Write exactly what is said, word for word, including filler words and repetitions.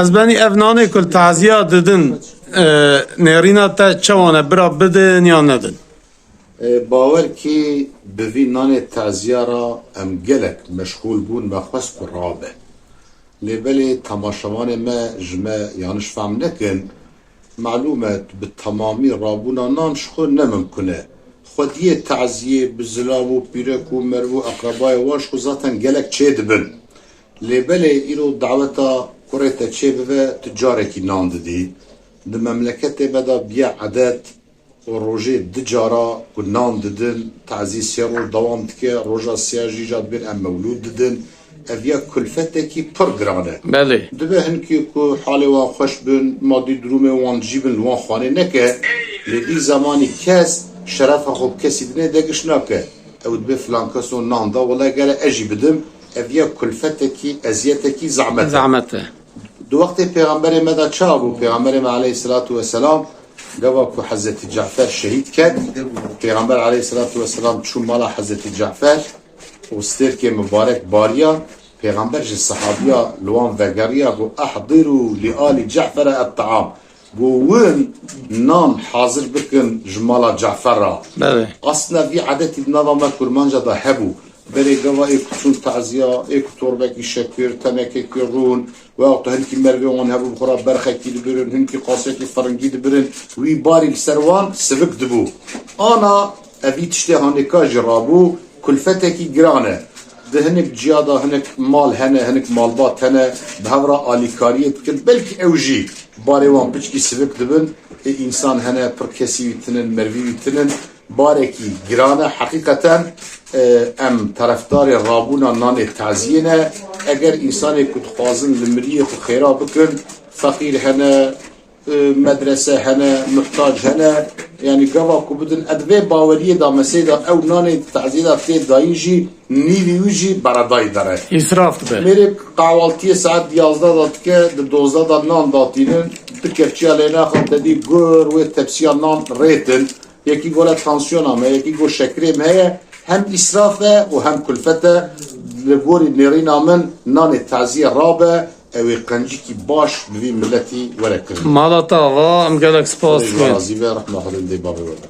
Ez benî ev nanê ku li taziya didin, e, nêrîna te çawan e, bira bidin ya nedin? E, bawer kî bi vî nanê taziya re em gelek meşxûl bûn, me xwest ku rabe. Lê belê temaşevanê me ji me yanlış fehm nekin. Malûm e, tu bi temamî rabûna nan ji xwe ne mimkun e. Xwediyê taziyê bi zilav û pîrek û merv û eqrebayê wan ji xwe zaten gelek çêdibin. Lê belê îro daweta kurê te çêbibe, tu carekî nan didî. Di memleketê me de bûye edet û rojê du cara ku nan didin, tazî sê roj dewam dike, roja sêya jî îca dibên em mewlûd didin. Ev ya kulfetekî pir giran e. Belê. Dibe hinkî ku halê wan xweş bin, madî durûmê wan jî bin, li wan xwanê neke. Lê vî zemanî kes şerefa xwe bi kesî dinê de giş nake. Ew dibe filan keso nan da, wele gere ez jî bidim. Ev ya kulfetekî, eziyetekî zehmet e. Zehmet e. Di wextê Pêxemberê me de çawa bû? Pêxemberê me aleyhisselatu vesselam gava ku Hezretî Cafer şehîd ket, Pêxember aleyhisselatu vesselam çû mala Hezretî Cafer û stêrkê mibarek bariya. Pêxember ji sehabiya li wan vegeriya, got, "Ehdirû li alî Cefere et-taam." Got, "Win nan hazir bikin ji mala Cafer re." Belê. Aslında vî edetî di nava me kurmanca de hebû. Berê gava ê ku çûn taziya, ê ku torbekî şekir, tenekekî rûn, wexta hinkî mervê wan hebû, bi xwe re berxekî dibirin, hinkî qasekî firingî dibirin, wî barî li ser wan sivik dibû. Ana evî tiştê hanêka jî rabû, kulfetekî giran e. Di hinek ciya de hinek mal hene, hinek malbat hene, bi hev re alîkariyê dikin. Belkî ew jî barê wan piçkî sivik dibin. Ê însan hene, pir kesî wî tinin, mervî wî tinin. Barekî giran e. Heqîqeten, e, em terefdarê rabûna nanê taziyê ne. Eger însanê ku dixwazin li miriyê xwe xêra bikin, feqîr hene, e, medrese hene, muhtac hene, yanî gava ku bidin, ez vê baweriyê de mesê de ew nanê taziyê de tê dayîn jî nîvî wî jî beredayî dere. Îsraf dibe. Mêrek qehwaltiyê saet yazdeh de dike, di dozdeh de nan datînin, du kevçiya lê naxin, te dî gur wê tepsiya nan rêtin. Yekî gole tansiyona me, yekî go şekerê me heye, hem îsraf e û hem kulfet e. Li gorî nêrîna min nanê taziyê rabe, ew ê qencikî baş bi vî miletî were kirin. Mala te ava, em gelek spas dikin. Xwedê ji we razî be, rehma Xwedê li dê bavê we be.